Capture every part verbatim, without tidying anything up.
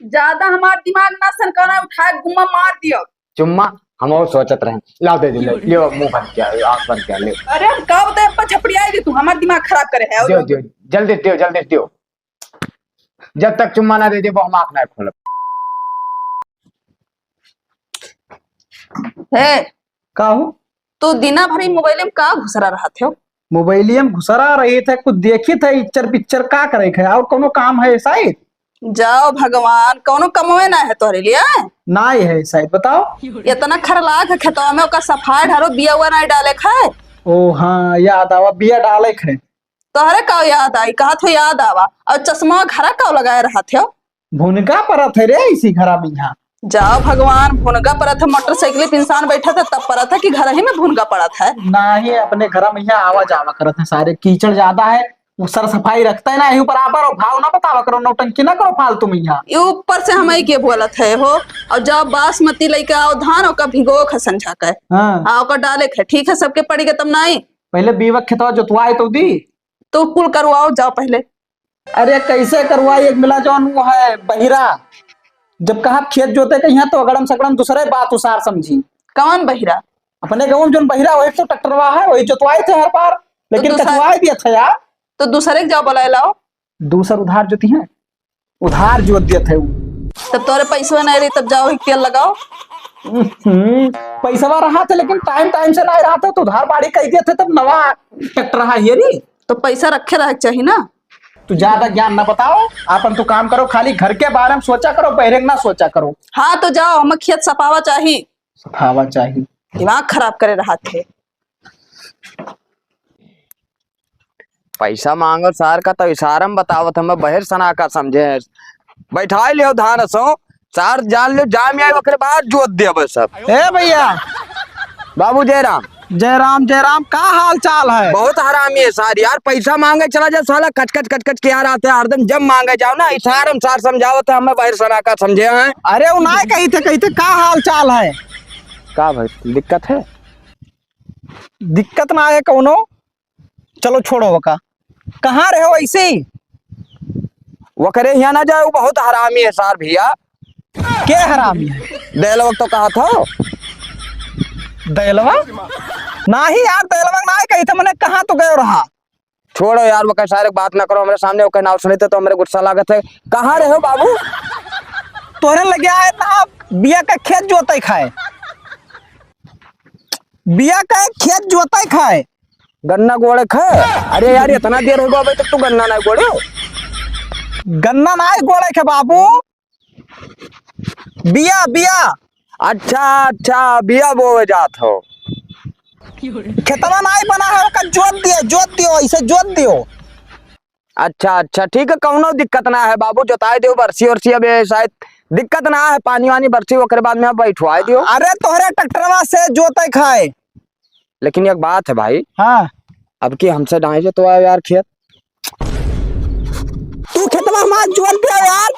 ज्यादा हमार दिमाग ना सनकाना, उठाए गुम्मा मार दियो। चुम्मा हम और सोचत रहे। लाओ दे दे, ले, ले, मुंह बंद किया, आंख बंद किया, ले। अरे हम का बताए, अब्बा झपड़ियाई दे तू, हमार दिमाग खराब करे है। और दियो, दियो, जल्दी दियो, जल्दी दियो। जब तक चुम्मा ना दे देबो, हम आँख ना खोलब। हे, का हो? तू दिना भर ई मोबाइल में का घुसरा रहत हो? मोबाइलिया में घुसरा रही थे, कुछ देखी थे, इच्चर पिक्चर का करे थे, और कोनो काम है शायद? जाओ भगवान, कोनो कमवे ना है तोहरे लिए? नाई है शायद, बताओ। इतना खरलाख है खेतवा में, ओकर सफाई ढारो, बिया उआ नाई डाले खाए। ओ हाँ, याद आवा, बिया डाले खाए। तोहरे का याद आई, कहा थो याद आवा। और चश्मा घरा का लगाए रहत हो? भुनगा परत है रे, इसी घरा में यहाँ। जाओ भगवान, भुनगा परत है, मोटरसाइकिल पे इंसान बैठा था तब परत है कि घर ही में भुनगा परत है? नाही, अपने घर में यहाँ आवा जावा करत है, सारे कीचड़ ज्यादा है, वो सर सफाई रखता है ना, यही ऊपर आबर और भाव ना बतावा करो, नौटंकी ना करो फालतू में यहाँ। ये ऊपर से हम के बोलत है हो, और जब बासमती लेके आओ धान, ओका भिगो ख संझा के। हाँ। हाँ, ओका डाले ख, ठीक है, सबके पड़ी के तब नाई। पहले बीवक खेतवा जोतवाए तो दी। तो कुल करवाओ, जाओ पहले। अरे कैसे करवाई, एक मिला जौन वो है बहिरा, जब कहा खेत जोते के यहाँ तो अगड़म सगड़म दूसरे बात उसार समझी। कौन बहिरा? अपने गाँव में जौन बहिरा वही तो ट्रैक्टरवा है, वही जोतवाए थे हर बार, तो लेकिन दूसर-, कटवाए दिया था यार। तो दूसरे के जाओ बुलाए लाओ। दूसर उधार जोती है, उधार जोत दिया था वो। तब तोरे पैसवा नहीं रही, तब जाओ एक तेल लगाओ। हम्म, पैसवा रहा था लेकिन टाइम टाइम से नहीं रहा था तो उधार बाड़ी कह दिया था, तब नवा ट्रैक्टर है ये रे। तो पैसा रखे रहे के चाही ना। तू ज्यादा ज्ञान ना बताओ, आपन तू काम करो, खाली घर के बारे में सोचा करो, बहरे के ना सोचा करो। हाँ, तो जाओ, हमें खेत सफावा चाही। सफावा चाही। दिमाग खराब करे रहत है। पैसा मांगो सार का, तो इशारा में बतावत, हमें बहर सना का समझे। बैठाई लियो धान सो, सार जान लियो, जाम आए, ओकरे बाद जोत दिया बस सब। ए भैया। बाबू जयराम। जयराम, जयराम, का हाल चाल है? बहुत हरामी है सार यार, पैसा मांगे चला जाए साला, कच कच कच कच किया रहते हैं हरदम, जब मांगे जाओ ना, इशारा में सार समझावत है, हमें बहर सना का समझे हैं। अरे वो ना कही थे, कही थे, का हाल चाल है? का भाई, दिक्कत है? दिक्कत ना है कौनो, चलो छोड़ो वका। कहाँ रहे हो ऐसे ही? वकरे यहाँ ना जाए, वो बहुत हरामी है सार भैया। के हरामी है? दैलवा तो कहा था। दैलवा? नाही यार, दैलवा नाही कही था, मने कहाँ तो गयो रहा? छोड़ो यार, वो सारे बात ना करो, हमरे सामने ओके नाव सुने थे तो हमरे गुस्सा लागत है। कहाँ रहे हो बाबू? तोरे लगे आए ना, बिया का खेत जोते खाए। बिया का खेत जोते खाए। गन्ना गोड़े खे? अरे यार, इतना देर हो गया, अभी तक तू गन्ना नहीं गोड़े हो? गन्ना नहीं गोड़े खे बाबू, बिया, बिया। अच्छा, अच्छा, बिया बोवे जात हो। खेतवा नहीं बना है, ओका जोत दियो, जोत दियो, इसे जोत दियो। अच्छा, अच्छा, ठीक है, कौनो दिक्कत ना है बाबू, जोताई दियो, बरसी ओरसी अब ये शायद दिक्कत ना है, पानी वानी बरसी, ओकरे बाद में अब बैठवाई दियो। अरे तोहरे ट्रैक्टरवा से जोते खाए। लेकिन एक बात है भाई। हाँ। अब की हमसे डांइ जोतवाओ यार खेत। तू खेतवा हमार जोत दियो यार।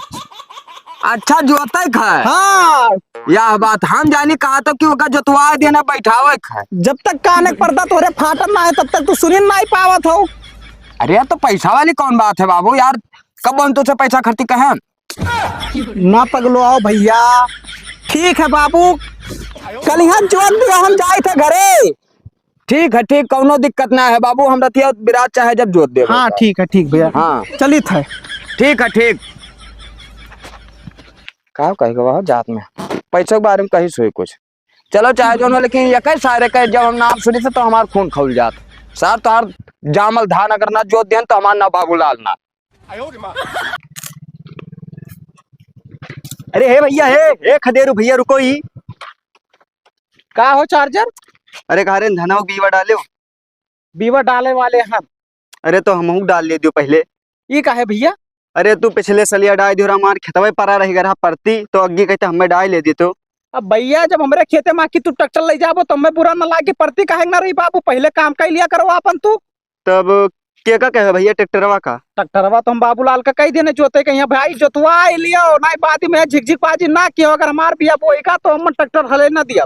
अच्छा, जोते खाए। हाँ। यह बात हम जानी, कहा तो कि ओका जोतवा देना, बैठावे खाए। जब तक कान के पर्दा तोहरे फाटत ना है, तब तक तू सुनी नहीं पावत हो। अरे यार, तो पैसा वाली कौन बात है बाबू यार, कब हम तुझसे पैसा खर्ची कहें? ना पगलो आओ भैया। ठीक है बाबू, कल यहाँ जोत दियो, हम जाए थे घरे। ठीक है, ठीक, कौनो दिक्कत ना है बाबू, हम रतिया बिराज चाहे जब जोत देबो हाँ, तो। ठीक है, ठीक भैया। हाँ। चलित है। ठीक है, ठीक। का कहे के बा जात में? पैसों के बारे में कही सोई कुछ। चलो चाहे जो ना, लेकिन ये कहे सारे कहे, जब हम नाम सुनी थे तो हमार खून खौल जात। सार तोहार जामल धान अगर ना जोत देन तो हमार ना बाबूलाल ना। अरे हे भैया, हे, हे खदेरू भैया, रुको ही। का हो चार्जर? अरे कहा रे, धनवा बीवा डाले हो? बीवा डाले वाले हम। अरे तो हमहू डाल ले दियो पहले। ई काहे भैया? अरे तू पिछले सलिया डाल दियो, हमार खेतवे परा रह गया परती, तो अग्गी कहते हमें डाल ले दी तो। अब भैया, जब हमरे खेते में आके तू ट्रैक्टर ले जाबो, तो हमें बुरा न लागे, परती काहे न रही बाबू, पहले काम कर लिया करो आपन तू। तब के का कहे भैया ट्रैक्टरवा का? ट्रैक्टरवा तो हम बाबूलाल का कह देने जोते के यहाँ भाई जोतवा लियो, नहीं बाद में झिकझिक बाजी ना कियो, अगर हमार बिया बोई का तो हम ट्रैक्टर हले ना दिया।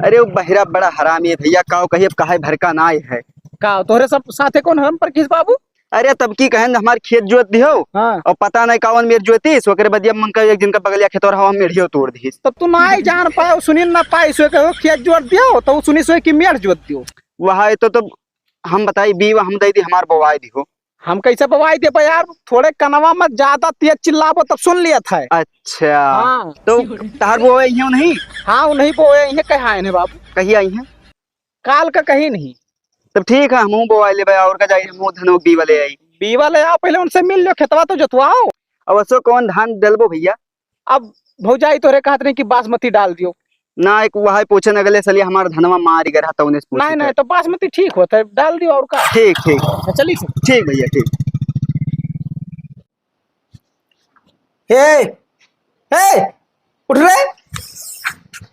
अरे वो बहिरा बड़ा हरामी है भैया, काओ कही अब काहे भर का ना है। का तोहरे सब साथे कौन हम पर किस बाबू? अरे तब की कहेन, हमार खेत जोत दिहो। हाँ। और पता नहीं कौन मेर जोतीस, ओकरे बदिया मन का एक दिन का बगलिया खेतवा रहा, हम मेढ़ियो तोड़ दिहिस। तब तू नाई जान पाए, सुनिन ना पाए, सो कहो खेत जोत दियो, तो उ सुनी सो कि मेढ़ जोत दियो। वह है तो, तो हम बताई, बीवा हम दे दी, हमार बोवाई दिहो। हम कैसे बोवाई देबे यार, थोड़े कनवा में ज्यादा तेज चिल्लाबो तब सुन लिया था। अच्छा। हाँ। तो तहार बोवाई इहें नहीं? हाँ, उन्हीं बोवाई इहें कहाँ है बाबू? कहीं आई हैं? काल का कहीं नहीं। तब ठीक है, हमहूँ बोवाई लेबे, और का जाई, हमहूँ धनवा बीवा ले आई। बीवा ले आओ, पहले उनसे मिल लो, खेतवा तो जोतवाओ। अब असो कौन धान डलबो भैया? अब भौजाई तोरे कहत रही कि बासमती डाल दियो। ना, एक वही पूछे न गले, सलिया हमार धनवा मार गए रहा, तो उन्हें पूछे नहीं, नहीं, थे। तो बासमती ठीक होता है, डाल दियो और का। ठीक, ठीक। अच्छा, चलिए सर। ठीक भैया, ठीक। हे, हे, उठ रे।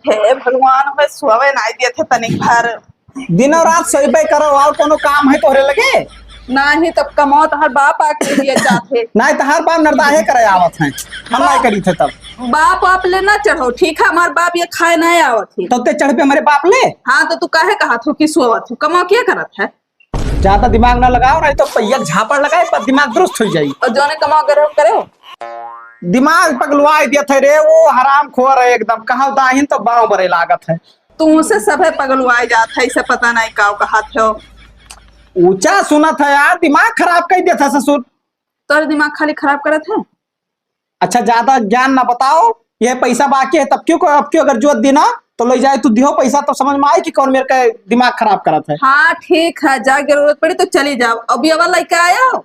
हे भगवान, मैं सोवे नाई देत है तनिक भर। दिनों रात सोइबे करो, और कोनो काम है तोहरे लगे? नाही, तब कमाओ, तोहर बाप आके दिए जात है। नाही, तोहर बाप नरदाहे करे आवत है, हम नाही करी थे तब। बाप आप ले ना चढ़ो, ठीक है, हमार बाप ये खाए ना आवत है। तब ते चढ़ पे हमारे बाप ले। हाँ, तो तू काहे कहा थू कि सोवत हूँ, कमाओ क्या करत है? ज्यादा दिमाग ना लगाओ, नहीं तो पहिया के झापड़ लगाए पर दिमाग दुरुस्त हो जाई। और जौने कमाओ करे हो, करे हो। दिमाग पगलुआई देत है रे, वो हराम खोर है एकदम, कहाँ दाहिन तो बाँव बरे लागत है। तू से सभे पगलुआई जात है, इसे पता नहीं काव कहत हो। ऊंचा सुनत है यार, दिमाग खराब कर देत है ससुर। तोर दिमाग खाली खराब करत है। अच्छा, ज्यादा ज्ञान ना बताओ, ये पैसा बाकी है, तब क्यों को, अब क्यों अगर जोत दी ना, तो ले जाए तू दिहो पैसा, तो समझ में आई कि कौन मेरे का दिमाग खराब करत है। हाँ, ठीक है, जा जरूरत पड़ी तो चली जाओ। अभी अब लइका आयो।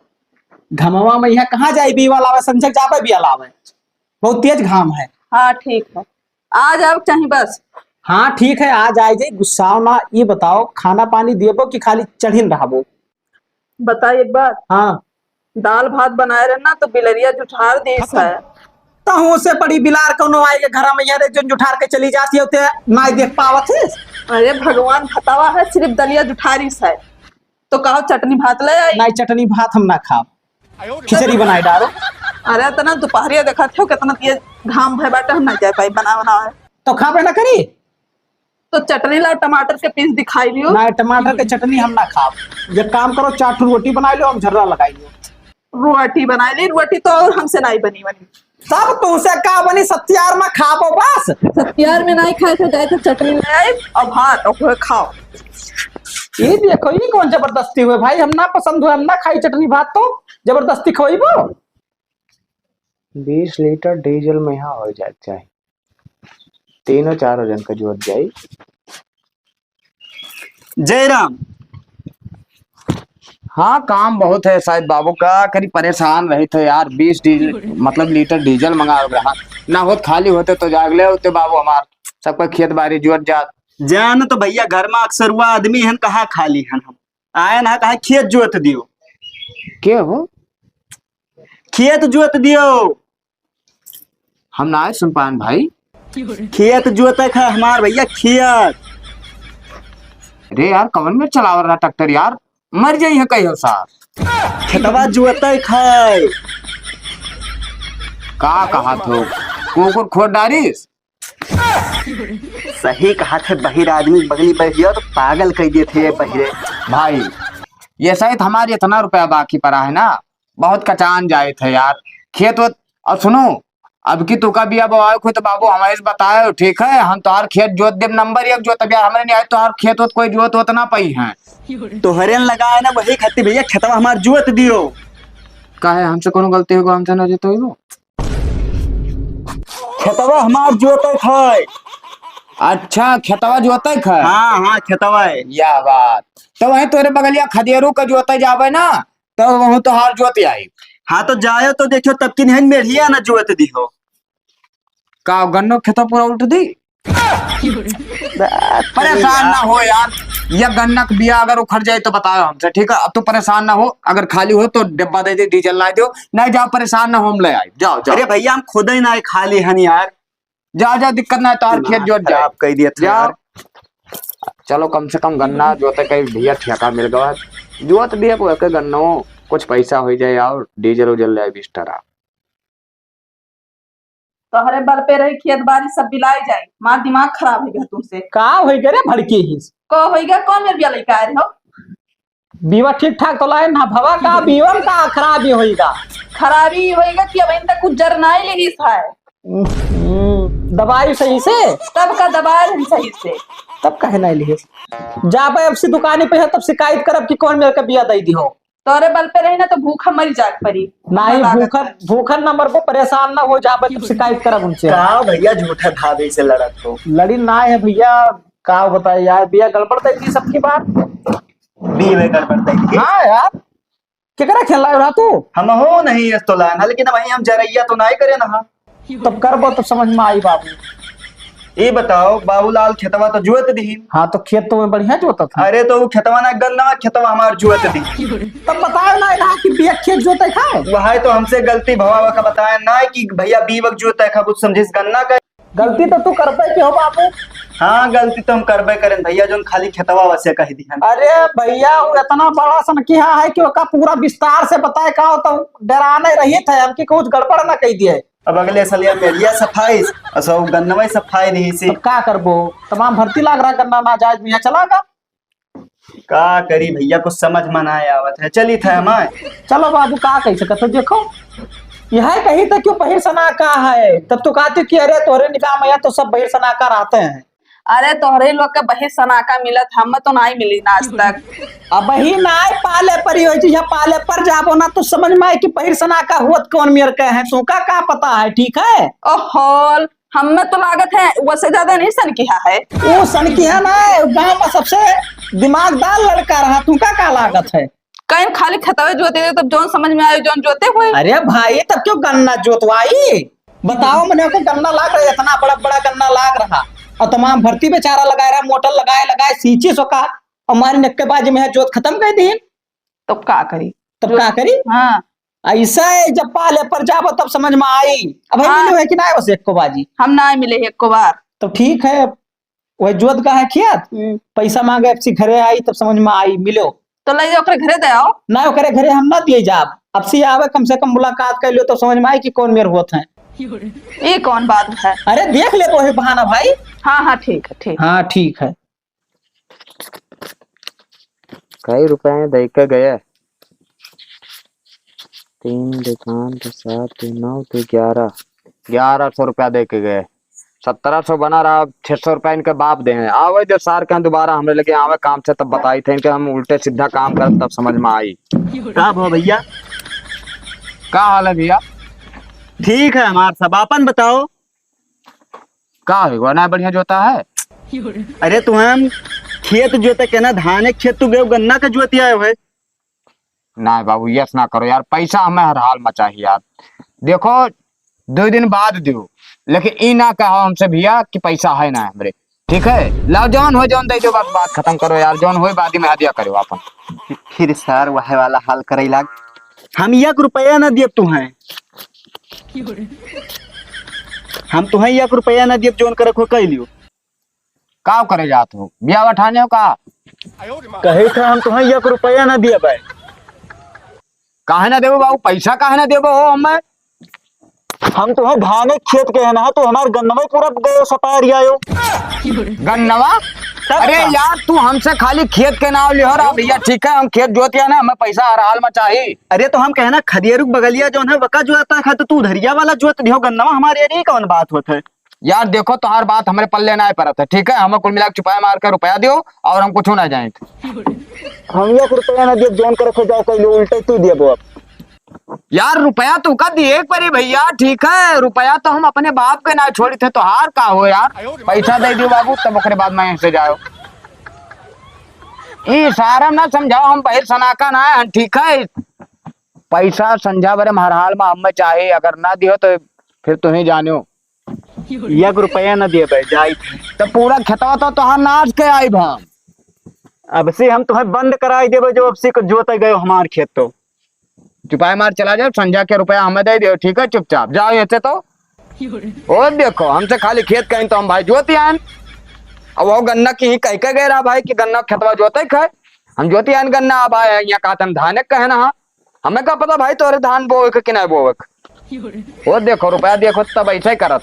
घमवा में यहाँ कहाँ जाए, बीवा लावे, संझक जावे, बीवा लावे, बहुत तेज घाम है। हाँ, ठीक है, आ जाओ चाहे बस। हाँ, ठीक है, आ जाए जे, गुस्साओ ना। ये बताओ, खाना पानी देबो कि खाली चढ़िन रहबो? बता एक बात। हाँ। दाल भात बनाए रहे ना तो बिलरिया जुठार दीस है। तहूँ से बड़ी बिलार कौनो आए के घर में, यार, जो जुठार के चली जाती होते नाई देख पावत है। अरे भगवान, बतावा है, सिर्फ दलिया जुठारिस है, तो कहो चटनी भात ले आई। नाई, चटनी भात हम ना खाब, खिचड़ी बनाए डालो। अरे इतना दोपहरिया देखत हो, कितना तेज घाम भय बाटे, हम ना जाए पाई बना बनावे। तो खाबे ना करी। तो चटनी ला, टमाटर के पीस दिखाई दियो। ना, टमाटर के चटनी हम ना खाब। एक काम करो, चार ठो रोटी बनाई लो, हम झर्रा लगाई लो। रोटी बनाई ली, रोटी तो और हमसे नहीं बनी बनी। तब तुमसे का बनी, सत्यार में खाबो बस। सत्यार में नहीं खाए थे, जाए थे चटनी ले आए और भात और वह खाओ। ये देखो, ये कौन जबरदस्ती हुए भाई, हम ना पसंद हुए, हम ना खाई चटनी भात, तो जबरदस्ती खवाइबो। बीस लीटर डीजल में यहाँ हो जाए चाहे, तीनों चारों जन का जोत जाई। जयराम। हाँ, काम बहुत है साहब बाबू, का करी, परेशान रही थे यार। बीस डीजल, मतलब लीटर डीजल मंगा रहा, ना होत खाली होते तो जाग ले होते बाबू हमार, सबका खेत बारी जोत जात। जान तो भैया, घर में अक्सरुआ आदमी हन, कहाँ खाली हन हम। आए ना, कहा खेत जोत दियो। के हो? खेत जोत दियो। हम ना आए सुनपान भाई। खेत जोते खा हमार भैया, खेत। अरे यार, कवन में चलावल रहा ट्रैक्टर यार, मर जाई है कहियो सार। खेतवा जोते खाए। का कहा थो? कुकुर खोद डारिस? सही कहा थे, बहिर आदमी बगली बैठ गया तो पागल कर दिए थे ये बहिरे। भाई, ये सहित हमारे इतना रुपया बाकी पड़ा है ना, बहुत कचान जाए थे यार। खेत वत, और सुनो, अब की तुका भी अब आए खुद बाबू हमारे से बताए, ठीक है, हम तोहार खेत जोत देब नंबर एक जोत, अब यार हमारे नहीं आए तोहार खेत वत कोई जोत वत ना पाई है। तोहरे न लगाए ना, वही खातिर भैया खेतवा हमार जोत दियो। काहे, हमसे कोनो गलती होगा, हमसे ना जोत होइबो? खेतवा हमार जोते खाए। अच्छा, खेतवा जोते खाए? हाँ, हाँ, खेतवा है। या बात। तो वहीं तोरे बगलिया खदेरू का जोते जावे ना, तो वहूँ तोहार जोत आई। हाँ, तो जायो तो देखियो, तब की नहीं मेढ़िया ना जोत दिहो। का गन्नो खेतवा पूरा उल्ट दी? परेशान ना हो यार, या गन्ना के बिया अगर उखड़ जाए तो बताओ हमसे, ठीक है? अब तो परेशान ना हो, अगर खाली हो तो डिब्बा दे दे, डीजल ला दो, नहीं जाओ, परेशान ना हो, हम ले आए, जाओ, जाओ। अरे भैया, हम खुद ही ना खाली हन यार। जाओ, जाओ, दिक्कत ना है, तोहार खेत दिमाग जोत जाए। खराब कर दिया था जाओ। यार। चलो, कम से कम गन्ना जोते कहीं भैया ठेका मिल गवा। जोत भी है, कोई के गन्नो, कुछ पैसा हो जाए और डीजल उजल ले आए बीस टरा। तोहरे बल पे रही खेत बारी सब बिलाई जाए। मार दिमाग खराब हो गया तुमसे। का हो गया रे भड़की हिस? को हो गया, कौन मेरे बिया लेके आए रहे हो? बीवा ठीक ठाक तो लाए ना भवा का, बीवा में का खराबी होइगा? खराबी होइगा कि अबहिन तक कुछ जर नाई लिहिस है। हम्म, दबाई सही से? तब का दबाई हम सही से। तब काहे नाई लिहिस? जाबे अब से दुकानी पे है, तब शिकायत करब कि कौन मेरे का बिया दई दिहो। तोरे बल पे रही ना तो भूखा मरी जाग परी। नाई, भूखा, भूखा न मरबो, परेशान ना हो, जाबे तब शिकायत करब उनसे। का भैया झूठा भाभी से लड़त हो? लड़ी ना है भैया, का बताए यार, बिया गड़बड़ दे दी सबकी बार। बीवे गड़बड़ दे दी। हाँ यार, केकरा खेल रहा तू? हम हो नहीं इस तो लान, लेकिन वही हम जरैया तो नहीं करे ना। तब करबो तब समझ में आई बाबू। ये बताओ, बाबूलाल खेतवा तो जोत दी। हाँ, तो खेत तो मैं बढ़िया जोतत है। अरे, तो वो खेतवा ना गन्ना, खेतवा हमार जोत दी। तब बताओ ना, यहाँ की बिया खेत जोते खाए। वह तो हमसे गलती भवा का बताया ना कि भैया बीवक जोते खा, कुछ समझिस गन्ना का। गलती तो तू करबे के हो बाबू। हाँ, गलती तो हम करबे करें भैया, जोन खाली खेतवा वसे कह दी हम। अरे भैया, वो इतना बड़ा सनकिहा है कि ओका पूरा विस्तार से बताए का हो, तो डराने रहित है हमके कुछ गड़बड़ ना कह दिए। अब अगले साल ये मेलिया सफाई, असो गन्नवा सफाई नहीं सी। अब का करबो, तमाम भर्ती लाग रहा गन्ना नाजायज में, यहाँ चला गा। का करी भैया, कुछ समझ में ना आवत है। चली थे हमारे। चलो बाबू, का कह सकत हो, देखो, यह कही था क्यों बहिर सना का है, तब तो कहते कि अरे तोहरे निगाह में यहाँ तो सब बहिर सना का रहते हैं। अरे तोहरे लोग के बहिर सना का मिलत, हम तो नहीं मिली ना आज तक। अब ही ना पाले पर ही होई, यहाँ पाले पर जाबो ना तो समझ में आए कि बहिर सना का होत कौन मेर के हैं, तो का, का पता है, ठीक है? ओहो, हमें तो लागत है, वसे ज्यादा नहीं सनकिहा है। वो सनकिहा ना है, गाँव में सबसे दिमागदार लड़का रहा, तुमका का लागत है? कहीं खाली खेतवे जोते थे, तब जौन समझ में आयो, जौन जोते हुए। अरे भाई, तब क्यों गन्ना जोतवाई? बताओ, मने को गन्ना लाग रहा, इतना बड़ा बड़ा गन्ना लाग रहा, और तमाम भर्ती बेचारा लगाए रहा, मोटर लगाए लगाए, सींची सोका, और मारी नक्केबाजी में है, जोत खत्म कर दी। तब का करी? तब जो का करी? हाँ। ऐसा है, जब पाले पर जाबो तब समझ में आई। अब भाई हाँ। मिले है कि ना बस एको बाजी? हम ना मिले है एको बार। तो ठीक है, अब वही जोत का है खेत, हम्म। पैसा मांगे, अब से घरे आई तब समझ में आई, मिलो। तो ले जाओ ओकरे घरे दे आओ। ना, ओकरे घरे हम ना दिए जाब। अब से आवे, कम से कम मुलाकात कर लियो तो समझ में आई कि कौन मेर होत है। ये कौन बात है? अरे देख ले तो है बहाना भाई। हाँ, हाँ, ठीक है, ठीक। हाँ, ठीक है। कई रुपए में दे के गए? तीन दुकान के साथ दो नौ दो ग्यारह, ग्यारह सौ रुपया दे के गए। सत्रह सौ बना रहा, छह सौ रुपया इनके बाप दे हैं। आवे जो सार के यहाँ दोबारा हमरे लगे आवे काम से, तब बताई थे इनके, हम उल्टे सीधा काम करब, तब समझ में आई। का भो भैया? का हाल है भैया? ठीक है हमार सब, आपन बताओ। का है, वो ना बढ़िया जोता है? अरे, तू हम खेत जोते के ना, धाने के खेत तू गयो, गन्ना का जोती आयो है? ना बाबू, यस ना करो यार, पैसा हमें हर हाल में चाहिए यार। देखो, दो दिन बाद दियो, लेकिन ई ना कहो हमसे भैया कि पैसा है ना हमरे, ठीक है? लाओ, जौन हो जौन दे दो, बात, बात खत्म करो यार, जौन हो बाद में हदिया करो अपन। फिर सार वह वाला हाल करे लाग, हम एक रुपया ना दियब तुहें। हम तुहें एक रुपया ना दियब, जौन करे खो कह लियो। का करे जात हो? बिया उठाने हो का? कहे था हम तुहें एक रुपया ना दियब। काहे ना देबो बाबू? पैसा काहे ना देबो हो हमें? हम तुहें धाने खेत के है ना, तो हमार गन्नवे पूरा गयो सटार आयो। गन्नवा? तब अरे का? यार, तू हमसे खाली खेत के नाव लिहो रहा भैया, ठीक है, हम खेत जोतिया ना, हमें पैसा हर हाल में चाहिए। अरे तो हम कहना खदियरुक बगलिया जौन है, वका जोता खा, तो तू उधरिया वाला जोत दियो गन्नवा, हमारे यार ये कौन बात होत है? यार देखो, तोहार बात हमरे पल्ले ना परत है, ठीक है, हमें कुल मिला के चुपाए मार के रुपया दियो और हम कुछ ना जाए। हम एक रुपया ना दियो, जौन करे खो जाओ, कह लो, उल्टे तू दियो अब। यार, रुपया तो का दिए एक परी भैया, ठीक है, रुपया तो हम अपने बाप के ना छोड़ी थे, तोहार का हो यार, पैसा दे दियो बाबू, तब ओकरे बाद में यहाँ से जाओ। ई सारा ना समझाओ, हम बहिर सनाका ना है, ठीक है, पैसा संझा बरे हर हाल में हमें चाहे, अगर ना दियो तो फिर तुहीं जानियो। एक रुपया ना दिए भाई, जाई थे। तो पूरा खेतवा तो तोहार नाश के आई हम। अब से हम तुहें बंद कराई देबे, जो अब से को जोते गयो हमार खेत तो। चुपाए मार चला जाओ, संझा के रुपया हमें दे दियो, ठीक है? चुपचाप जाओ यहाँ से तो। ओ देखो, हमसे खाली खेत कहीं तो हम भाई जोती आन। अब वो गन्ना की ही कह के गए रहा भाई कि गन्ना खेतवा जोते खाए। हम जोती आन गन्ना, अब आए हैं यहाँ, कहा हम धाने कहे ना, हाँ। हमें का पता भाई तोरे धान बोवे के कि नहीं बोवे के। ओ देखो, रुपया देखो तब ऐसे ही करत।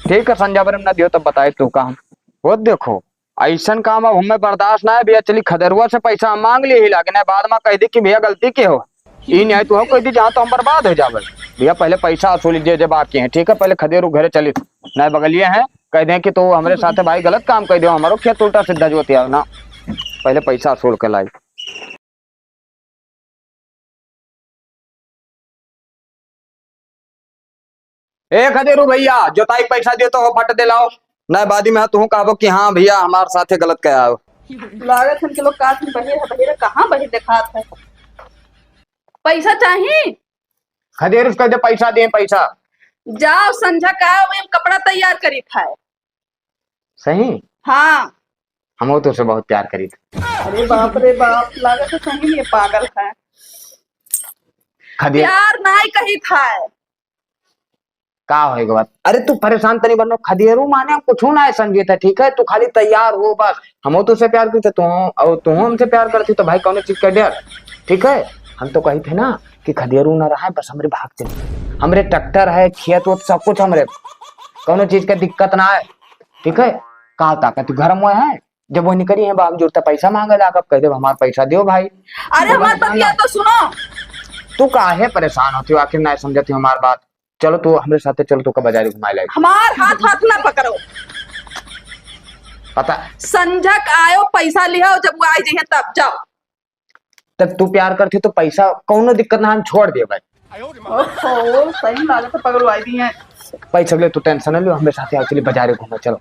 ठीक है, संझा बरे में ना दियो तब बताए तू का हम। ओ देखो। अइसन काम अब हमें बर्दाश्त ना है भइया। चली खदेरुआ से पैसा हम माँग लिहिला, लेकिन बाद मा कहि दी कि भइया गलती के हो। ई नहीं तो हो कहि दी जहाँ तो हम बर्बाद होइ जाबे। भइया पहिले पैसा वसूली जे जे बाकी है, ठीक है? पहिले खदेरू घरे चली, नहीं बगलिए हैं, कहि दें कि तू हमरे साथे भाई गलत काम कहि दियो, हमरो खेत उल्टा सीधा जोतिया ना। पहिले पैसा वसूल के लाई। ए खदेरू भइया, जोताई पैसा दियो तो हो फट दे लाओ। नहीं बादी में तुहूँ कहबो कि हाँ भइया हमार साथे गलत कहा हो। लागत हन के लोग काट में बहिर है, बहिर कहाँ बहिर देखात है? पैसा चाही? खदेरू से कहि दे पैसा दिए पैसा। जाओ संझा का आवे, हम कपड़ा तैयार करी था। सही? हाँ। हमहू तोसे बहुत प्यार करी थे। अरे बाप रे बाप, लागत है सही में पागल है। खदेरू प्यार नाई कही था। का होए के बात? अरे तू परेशान तनी बनो, खदेरू माने कुछ ना है संजीत है, ठीक है? तू खाली तैयार हो बस। हमहू तोसे प्यार करी थे, तू, और तू हमसे प्यार करती तो भाई कौनो चीज का डर, ठीक है? हम तो कही थे ना कि खदेरू ना रहा है, बस हमरे भाग चली। हमरे ट्रैक्टर है, खेत वेत सब कुछ हमरे, कौनो चीज का दिक्कत ना है, ठीक है? का ताकत तू घर में है? जब वो निकली है बाप जुड़ता पैसा माँगे ला, कब कहि देब हमार पैसा दियो भाई। अरे हमार बतिया तो सुनो। तू काहे परेशान होती हो, आखिर ना समझती हो हमार बात? चलो तू हमरे साथे चलो, तोका बाजारे घुमाए लाई। हमार हाथ, हाथ ना पकड़ो। पता संझक आयो, पैसा लिहो, जब वो आई जइहे तब जाओ। तब तू प्यार करती तो पैसा कौनो दिक्कत ना, हम छोड़ दिए भाई। ओहो, सही लागत है, पगलवाई दी है। पैसा के लिए तू टेंशन ना लियो, हमरे साथे आओ, चलिए बाजारे घूमे, चलो।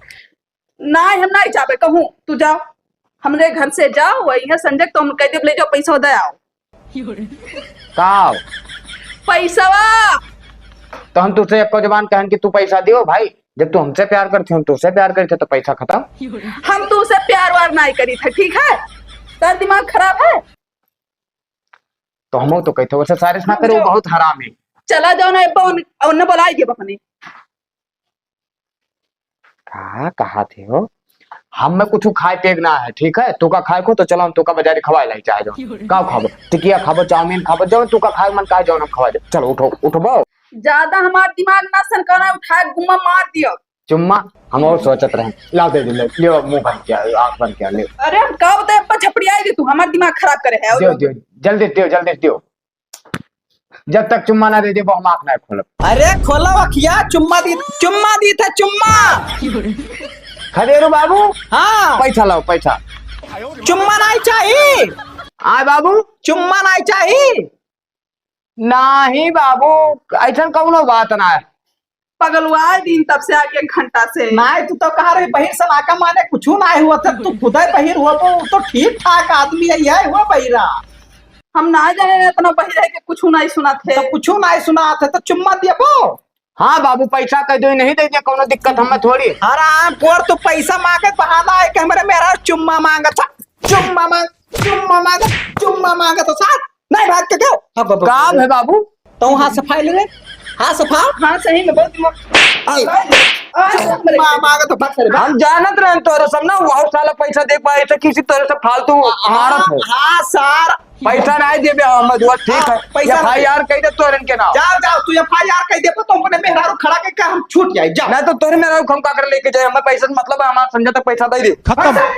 ना, हम ना जाबे कहूँ, तू जाओ, हमरे घर से जाओ, वही है संझक तो हम कहि देब ले जाओ, पैसा दे आओ। का? पैसवा। तो हम तुझसे एको जबान कहन कि तू पैसा दियो भाई, जब तू हमसे प्यार करती हो, तुझसे प्यार करते तो पैसा खत्म। हम तुझसे प्यार वार नहीं करी थे, ठीक है? तेरा दिमाग खराब है। तो हम तो कहते वैसे सारिश ना हम करे, वो जो बहुत हरामी। चला जाओ ना, एब्बा उन-, उन्हें बुलाई दिए बहनी। का कहा थे हो? हम में कुछ खाए पेग ना है, ठीक है? तोका खाए को तो चलो, हम तोका बाजारे खवाए लाई चाहे जो। का खाबो? टिकिया खाबो, चाउमीन खाबो, जो तोका खाए मन कहे जो हम खवाए दे। चलो उठो, उठबो। ज्यादा हमार दिमाग ना सनकाना, उठाए गुम्मा मार दियो। चुम्मा हम और सोचत रहे। लाओ दे दे, ले, ले मुंह भर के, आँख भर के, ले। अरे हम कब दे पर झपड़ियाई दे तू, हमार दिमाग खराब करे है। दियो, दियो, जल्दी दियो, जल्दी दियो। जब तक चुम्मा ना दे देबो, हम आँख ना खोलब। अरे खोलो अखिया, चुम्मा दी, चुम्मा दी था, चुम्मा। खदेरू बाबू, हाँ। पैसा लाओ, पैसा। चुम्मा नहीं चाहिए। आय बाबू। चुम्मा नहीं चाहिए। नहीं बाबू, ऐसन कौनो बात ना है। पगलवाए दिन तब से आके घंटा से। नाहीं, तू तो कहा रही बहिर से नाका माने कुछू नाहीं हुआ था, तू खुदै बहिर हुआ, वो तो ठीक ठाक आदमी है, यह हुआ बहिरा। हम ना जाने इतना बहिर है कि कुछू नाहीं सुना थे। तो कुछू नाहीं सुना थे, तो चुम्मा दिया बो। हाँ बाबू, पैसा कह दो, नहीं दे दे, कौनो दिक्कत हमें थोड़ी। हराम खोर, तू पैसा मांगे बहाना है कि हमरे मेहरारू चुम्मा मांगत था, चुम्मा मांग, चुम्मा मांग, चुम्मा मांगत था, सार। नहीं भाग के क्यों? अब, अब, काम है बाबू। तो हाथ सफाई ले ले। हाथ सफा। हाँ, सही में बहुत दिमाग। आई। आज हम मरे। माँ, माँ का तो भाग करे। हम जानत रहन तोरे सब ना, वो साला पैसा दे पाए थे, किसी तरह से फालतू हाँ, मारत है। हाँ, सार। पैसा नहीं देबे हम, दुआ ठीक है। हाँ, पैसा नहीं। एफ आई आर कह दे तोरन के नाम। जाओ, जाओ, तू एफ आई आर कह दे, तो अपने मेहरारू खड़ा के क्या हम छूट जाए, जाओ। नहीं तो तोरे मेहरारू हम का कर लेके जाए, हमें पैसा से मतलब है, हमारा संजय तक पैसा दे दे। खत्म। पैसा